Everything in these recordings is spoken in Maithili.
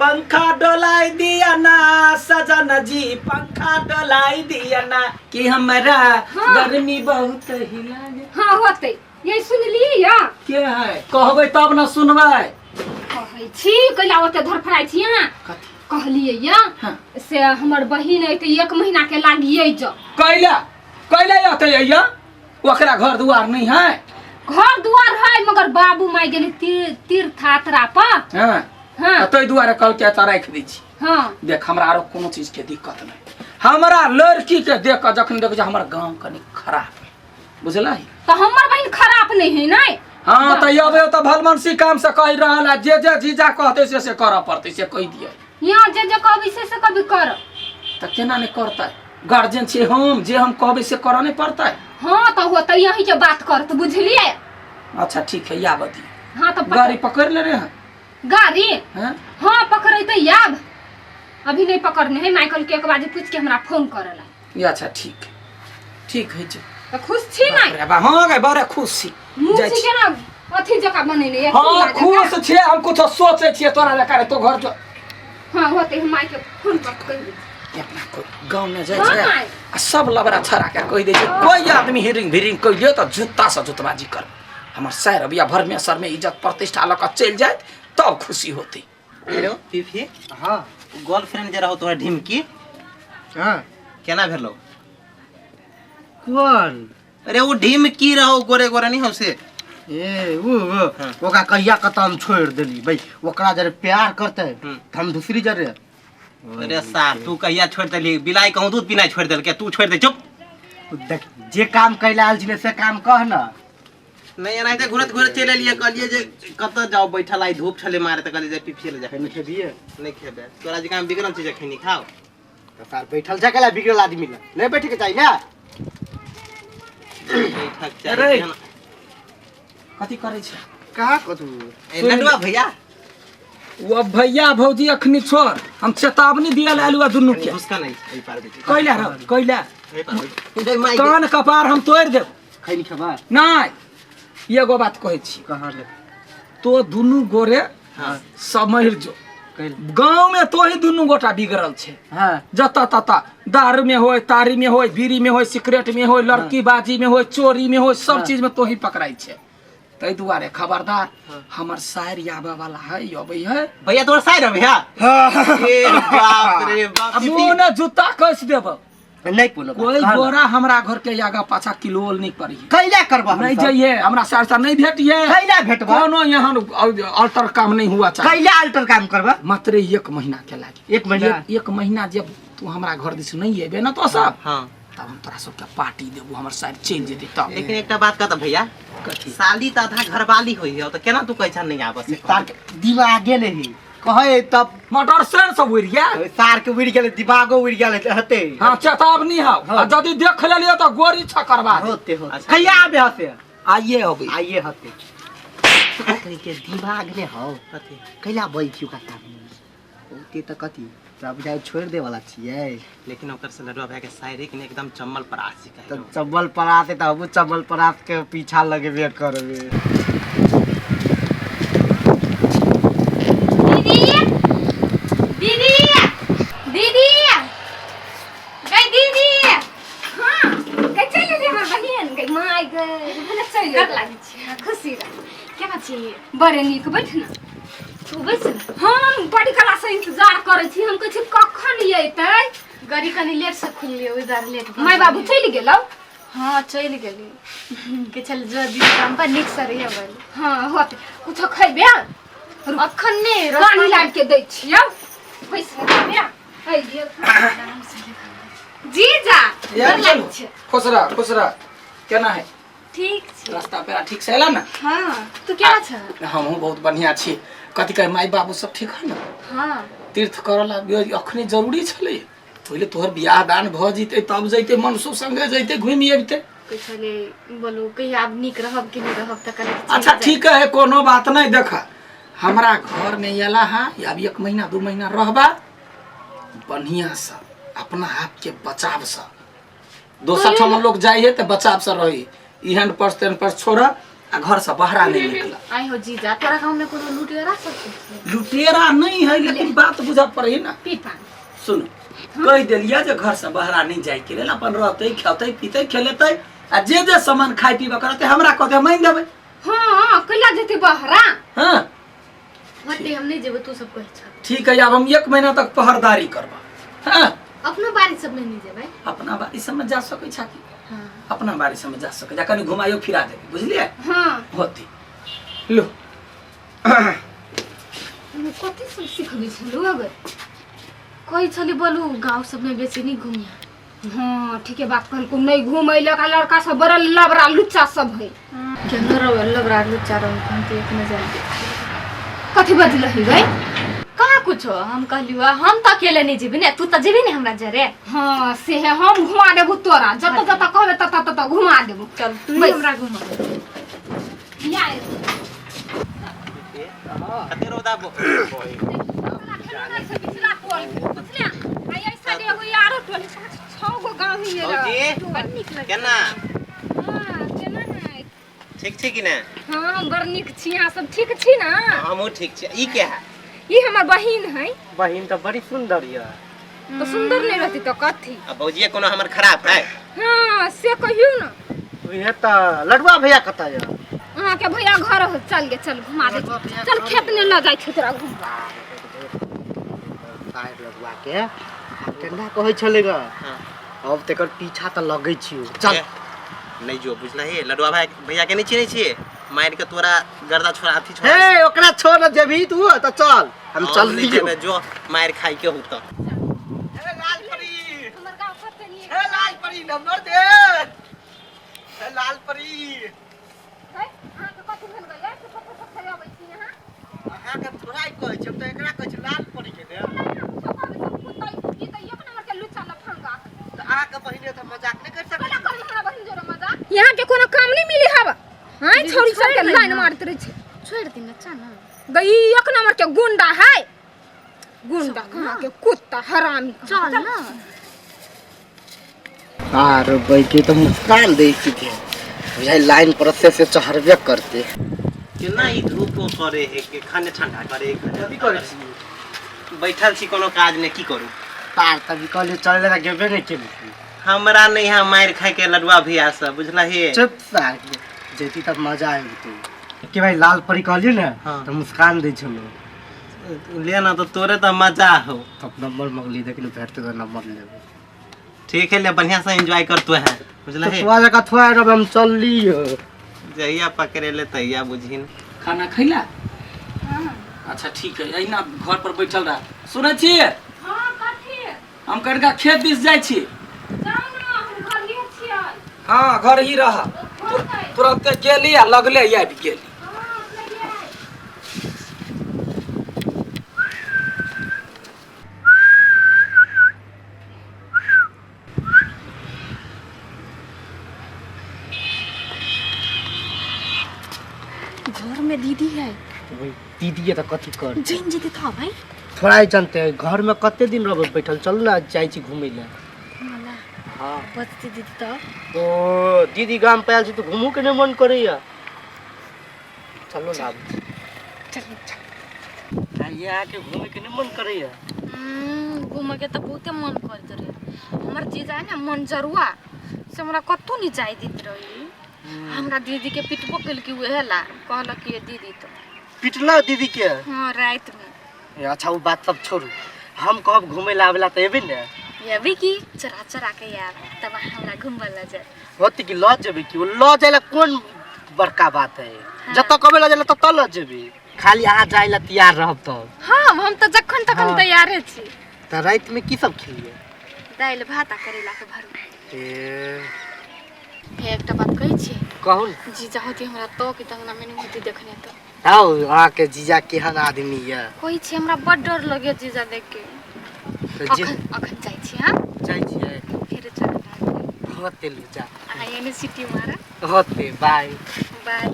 पंखा डोलाई दिया ना सजन जी, पंखा डोलाई दिया ना कि हमरा गर्मी बहुत ही लागे। हाँ होते ये सुनली या के है कहबै तब न सुनबै। कहै छी कैला ओते धरफड़ाइ छी अहाँ? कथी कहलियै या हाँ। से हमर बहिन अइ तऽ एक महीना के लागियै जो। कैला कैला अतै अइया, ओकरा घर दुआर नहीं है? घर दुआर है मगर बाबू माय गेली तीर्थ यात्रा पर। हाँ। हाँ। तै दुआरे कहलकै एतऽ राखि दै छी। हाँ। देख हमरा आरो कोनो चीज के दिक्कत नहीं, हमरा लड़की के देख कऽ जखन देखै छी हमर गाँव कनि खराब है, बुझलही? तऽ हमर बहिन खराब नहीं है नहीं? हाँ तऽ अबै तऽ भलमनसी काम से कहि रहल है, जे जे जीजा कहतै से से करऽ पड़तै, से कहि दियै। यहाँ जे जे कहबै से से कभी कर। तऽ केना नहि करतै, गार्जियन छियै हम, जे हम कहबै से करऽ नहि पड़तै? हाँ तऽ होतै यही के बात करत, बुझलियै? अच्छा ठीक है, आबऽ दियौ। हाँ तऽ गाड़ी पकड़ि लेने है? गाड़ी? हाँ? हाँ पकड़ेतै आब, अभी नहीं पकड़ने है। माइकल के एक बार पूछ के हमरा फोन करला। ये अच्छा ठीक है, ठीक है जी। तऽ खुश छी नहीं? बाप रे बा, हाँ गे बड़े खुश छी। मुँह जाइ छी छी। केना अथी जकाँ बनेने ये, हाँ चूल्हा जकाँ। खुश छियै हम, कुछो सोचै छियै तोरा जकाँ रे, तो घर जो। हाँ होतै, हम माय के फोन पर कहि दै छी। अपना कोइ गाँव में जाइ हाँ, छै माय। आ सब लबड़ा छड़ा के कहि दै छै, कोइ आदमी हिरिंग भिरिंग कहि लियो तऽ जूता से जुतबाजी कर। हमर सैर अबिया भरमे सरमे इज्जत प्रतिष्ठा लऽ कऽ चलि जायत तब खुशी होतै। Hello Phi Phi. हाँ। गर्लफ्रेंड जे रहो तोहर ढिमकी। हाँ। केना भेलो? कौन? अरे वो ढिमकी रहो गोरे गोरे नहीं हो से। ए उ हाँ। ओकरा कहिया कत हम छोड़ देली भाई, ओकरा जरे प्यार करते त हम दूसरी जरे। अरे साहब तू कहिया छोड़ देली, बिलाई कहूं दूध पीना छोड़ देलके, तू छोड़ दे चुप। देख जे काम कैला आयल छी से काम कह ना। नहीं एनाहिते घुरत घुरत चलि एलियै, कहलियै जे कतऽ जाउ बैठल, आइ धूप छलै मारे तऽ कहलियै जे पीफिए लए जा। खैनी खेबियै? नहि खेबै, तोरा जकाँ बिगड़ल छी जे खैनी खाओ। तऽ सार बैठल छै कैला बिगड़ल आदमी लग नहि बैठे के चाही ना। बैठक चाही। अरे। कथी करै छै? कहाँ कथू? ए, नटुआ भैया। ओ भैया भौजी अखनी छोड़, हम चेतावनी दियल आलू आ दुनू के। घुसका नहीं एहि पार बैठ। कैला रह कैला एहि पार बैठ। ए, माय गे। कान कपार हम तोड़ि देब। खैनी खेबा? नहि, एगो बात कहै छी। कहाँ ले? तो दुनू गोरे हाँ। समझ जो कैला? गाँव में तो ही दुनू गोटा बिगड़ल छै। हाँ। जतऽ ततऽ दारू में होय, तारी में होय, बीड़ी में होय, सिगरेट में होय, लड़की बाजी में होय, चोरी में होय, सब हाँ। चीज में तो ही पकड़ाई छै। ताहि दुआरे खबरदार, हमर सायर आबे वाला है, अबै है। भैया तोहर सायर भैया? ए बाप रे बाप। आ मुँह ने जूता कस देब। नहीं कोनो बात। कोई कह ना। गोरा हमरा घर के आगा पाछा किलोल नहीं पड़ी। कैला करबा हम नहीं सब? जाइए, हमरा सहरसा नहीं भेटिए। कैला भेटबा? कोनो यहाँ अल्टर काम नहीं हुआ चाहिए। कैला अल्टर काम करबा? मात्र एक महीना के लागी। एक महीना? एक महीना जब तू हमरा घर दिस नहीं एबे ना तो सब, हाँ। तब हम तोरा सबके पार्टी देबो, हमर साइड चलि जेतै तब। लेकिन एकटा बात कहता भैया, कथी? साली तऽ आधा घरवाली होई है, तऽ केना तू कहै छह नहीं आबऽ से? सार के दिमागे नहीं कहे तब मोटर से सब उड़ि गेल। सार के उड़ि गेलै, दिमागो उड़ि गेल हेतै। हाँ चेतावनी हौ, हाँ। आ यदि देख लेलियै तऽ गोरी छकरबा देब। होते होते। अच्छा। कहिया आबे हते? आइए अबै। आइए हते। कथी के दिमाग ने हौ? कथी? कैला बै छी ओकरा सामने? ओते तऽ कथी? तोरा बुझाइ छोड़ि दे वाला छियै। लेकिन ओकर से लडुआ भैया के शायरी के एकदम चम्मल परास छी तऽ चम्मल परास है तऽ हमहूँ चम्मल परास के पीछा लगबे करबे। दीदी, दीदी, दीदी, गई दीदी। हाँ, गई चल गेली हमर बहिन, गई माय गई, भने चलि कर गेली। लागै छी। हाँ, खुशी रह। केना छी? बड़े नीक, बैठ ना। तू बैस ना। हम बड़ी कला से इंतजार करै छी, हम कहै छी कखन अयतै। गाड़ी कनी लेट से खुललियै, ओहि दुआरे लेट भऽ माय बाबू गेलै। चलि गेलौ? हाँ चलि गेली। के चल जो दी काम पर नीक से रहिए बल। हाँ होते। कुछो खैबे? अखन नहि, पानी रास्ता लाबि के दै छियौ। बैस ने खैबे? अइलियै। जीजा, यार गोर लागै चलू। छै। खुश रह, खुश रह। केना है? ठीक छै। रास्ता पेरा ठीक से एला ना? हाँ, तू केना छ? हमहूँ बहुत बढ़िया छी। कथी कहे माय बाबू सब ठीक है ना? हाँ। तीर्थ करऽ ला अखने जरूरी छलै। पहिले तोहर बियाह दान भऽ जैते तब जैते, मनसो संगे जैते घुमि अबिते। छलै बोलू कहिया आब नीक रहब कि नहि रहब तऽ कहलक चलि अच्छा जाय। ठीक है, कोनो बात नहीं। देख हमरा घर में एला है, अब 1 महीना 2 महीना रहबा बढ़िया से, अपना आप के बचाव से। दोसर ठाम लोग जाइ है तऽ बचाव से रही। ई हैंड पर्स तेन पर्स छोड़ा, आ घर से बहरा नहीं निकला। आई हो जीजा, तोरा गांव में कोनो लुटेरा सब छै? लुटेरा नहीं है, लेकिन बात बुझा पड़े ना। पीपा सुनो, कह देलिया जे घर से बहरा नहीं जाए के लेल, अपन रहते खेते पीते खेलेते आ जे जे सामान खाय पीबा करते हमरा कहते हम आनि देबै। हाँ, कैला जेते बहरा? हाँ होते, हम नहीं जेबै, तू सब कहै छ। ठीक है, अब हम 1 महीना तक पहरदारी करबा। हाँ, अपनो बारी सब में नहीं जेबै? अपना बारी सब में जा सकै छा की? हाँ, अपना बारी सब में जा सकै जा, कनी घुमाइयो फिरा देबै, बुझलियै? हाँ। होती लो। कथी सब सिखबै छलु अगर? कहै छली बोलू गांव सब में बेसी नहीं घूमिया। हाँ ठीके बात कहलको, नहीं घूमैलक आ लड़का सब बड़ा लबरा लुच्चा सब है। केनो रहो लबरा लुच्चा रहो, हम तो एक नजर। कथी बजलही गई? कहाँ कुछो, हम कहलियो हम तो अकेले नहीं जेबी ने, तू तो जेबी ने हमरा जरे। हाँ से है, हम घुमा देबू तोरा, जत जत कहबे तत तत घुमा देबू। चल तू बैस। हमरा घुमा। या कते रौदा पिछला टोल बुझलिया, आ ऐसा एगो यारो टोल 5-6 गो गांव ही है। भौजी बड़ नीक लगे। केना? हाँ केना है? ठीक छी कि ने? हाँ हम बड़ नीक छी, अहाँ सब ठीक छी ना? हमहूँ ठीक छी। ई के है? ई हमर बहिन है। बहिन तो बड़ी सुंदर यऽ। तो सुंदर नहीं रहती तो कथी? आ भौजिए कोनो हमर खराब है? हाँ से कहियौ ना। उहे तऽ लडुआ भैया कतऽ यऽ? अहाँ के भैया घर हो, चल गे, चल घुमा दे, चल खेत ने ल जाइ छै तोरा घुमा। साइड लडुआ के केना कहै छलै ग? हाँ। अब तेकर पीछा तऽ लगै छियौ, चल। नहीं जो बुझलही, लडुआ भाई भैया के नहीं चिन्है छियै, मारि के तोरा गर्दा छोड़ा अथी छोड़ा। हे ओकरा छोड़ न जेबही तू तऽ चल, हम चल नहीं लियौ। जेबै, जो मारि खाइ के होतौ। हे लाल परी, हमर गाँव कते नीक। हे लाल परी नंबर दे, हे लाल परी। है, अहाँके कथी भेल गई? से कथी कथी अबै छी अहाँ? अहाँके थोड़ा ही कहै छी, हम तऽ एकरा कहै छी लाल परी के ने। ई तऽ एक नंबर के लुच्चा लफंगा। तऽ अहाँके बहिने तऽ मजाक नहि करि सकै। कोना करी हमरा बहिन जोरे मजाक? यहाँ के कोनो काम नहीं मिली हवा। हाँ छोरी सब के लाइन मारत रहे छै। छोड़ दी ना ना। गई एक नंबर के गुंडा है, गुंडा कहाँ के कुत्ता हरामी। चल ना। आर बैके तऽ मुस्कान दै सीधे, बुझाइ लाइन पर से चढ़बे करते। केना ई धूप करे है के खाने ठंडा करे है, खाने कथी करै छी? बैठल छी, कोनो काज नहि, की करू? तार तभी कहलियै चलै लए, गेबे नहि केली। हमरा नहीं है मारि खाइ के लडुआ भैया सब, बुझलही? चुप सार, जैती तब मजा आबि के भाई। लाल परी कहलियै ने। हाँ। तऽ मुस्कान दै छलौ। ले ना तो तोरे तऽ मजा हो। तब नंबर मंगली, देखली भेटतै तऽ नंबर लेबै। ठीक है, ले बढ़िया से एंजॉय कर तू है, बुझलही? तो जगह थोड़ा रब, हम चललियै। जहिया पकड़े ले तहिया बुझिन। खाना खैला? अच्छा ठीक है, अहिना घर पर बैठल रह। सुनै छियै? हाँ कथी? हम कनिका खेत दिस जाइ छी। जाउ ना, हम घरिये छियै। हाँ घर ही रह। तुरंते गेली आ लगले आबि गेली। हाँ लगिए। घर में दीदी है। दीदी तऽ कथी कर जैन जेते था भाई। थोड़ा ही जानते हैं, घर में कते दिन रहबै बैठल, चलू ना जाइ छी घूमै लए। मला हाँ बचती दीदी तो। ओ दीदी गाम पे आयल छी तऽ घूमू के नहि मन करैया। चलू ना। चल चल। आइए अहाँके घूमे के नहि मन करैया? घूमे के तऽ बहुते मन करैत रहे। हमर जीजा है ना मनजरुआ, से हमरा कतहु नहीं जाय दैत रही। हमरा दीदी के पिटबो केलकी उहे ला, कहलक कि दीदी तो पिटला दीदी के? हाँ राति में। ए, अच्छा ओ बात सब छोड़ू, हम कहब घूमे ला आवेला तऽ एबै ने? अभी की चरा चरा के आयब तब हमरा घूमबऽ लऽ जाय। होती कि लऽ जेबै कि, ओ लऽ जाय ला कोन बड़का बात है? हाँ। जतऽ कहबै लऽ जाय ला ततऽ लऽ जेबै, खाली अहाँ जाय ला तैयार रहब तब। हाँ हम तऽ जखन तखन हाँ। तैयारे छी। तऽ रातिमे की सब खेलियै? दालि भात आ करैला के भरुआ। ए हे एकटा बात कहै छी? कहू ने। जीजा होती हमरा तो कि तंगना में नहीं होती देखने तो। हौ अहाँके जीजा केहन आदमी यऽ? कहै छी हमरा बड डर लगैया जीजा देख के। तऽ जे अखन अखन जाइ छी। हाँ जाइ छियै, फेर चल। होते लू जा। अहाँ एने सिटी मारा। होते, बाय। बाय।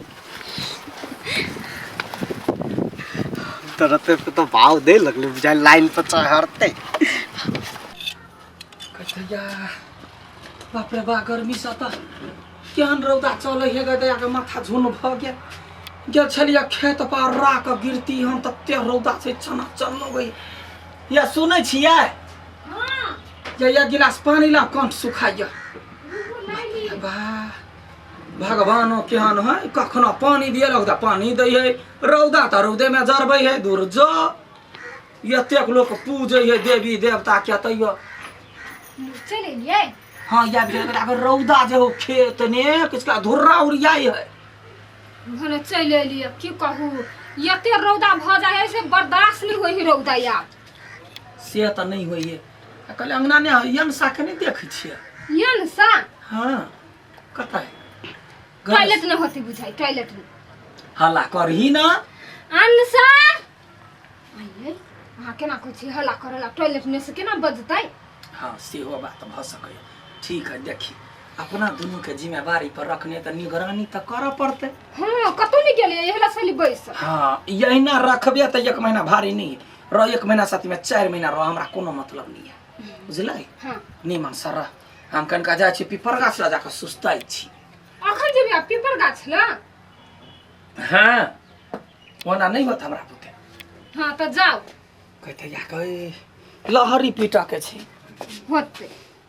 तरते पे तो भाव दे लगले, बुझाइ लाइन पर चढ़ते। कथैया बाप रे बा, गर्मी से तऽ केहन रौदा चलै है गे दया के माथा झुन भऽ गेल। गेल छलियै खेत पर रा कऽ गिरती हम, तते रौदा छै चना चलनो गई। या सुनै छियै? या एक गिलास पानी ला, कंठ सुखाइया। वाह भगवानो केहन है, कखनो पानी दिए तऽ पानी दै है, रौदा तऽ रौदे में जरबै है। दूर जो एतेक लोक पूजै है देवी देवता के, तैयो चलि एलियै। हाँ या रौदा जे हो खेत ने किछका धुर्रा उड़ियाइ है। भने चलि एलियै, की कहू एते रौदा भऽ जाइ है से बर्दाश्त नहि होइ है रौदा आब। से तऽ नहि होइए। आ कहले अंगना ने यनसा के नहि देखै छियै? यनसा? हाँ कतऽ है? टॉयलेट नहि होती बुझाइ, टॉयलेट नहि। हल्ला करही ना। अनसा आइए, अहाँ केना कहै छी हल्ला करऽ ला, टॉयलेट नहि से केना बजतै? हाँ सेहो बात भऽ सकैए। ठीक है देखी अपना दुनू के जिम्मेवारी पर रखने तऽ निगरानी तऽ करऽ पड़तै। हाँ कतौ नहि गेलियै, एहि ला छली बैस। हाँ यहिना रखबे तऽ एक महीना भारी नहीं रह, एक महीना साथ में 4 महीना रह, हमरा कोनो मतलब नहीं है बुझलै? हाँ निमन सर रह। हम कनिका जाइ छी पीपर गाछ लग जाकऽ सुस्ताइ छी। अखन जेबै आ पीपर गाछ लग? हाँ ओना नहि होत हमरा बुते। हाँ तऽ जाउ। कहते जाकऽ लहरी पीटऽ के छै। होतै।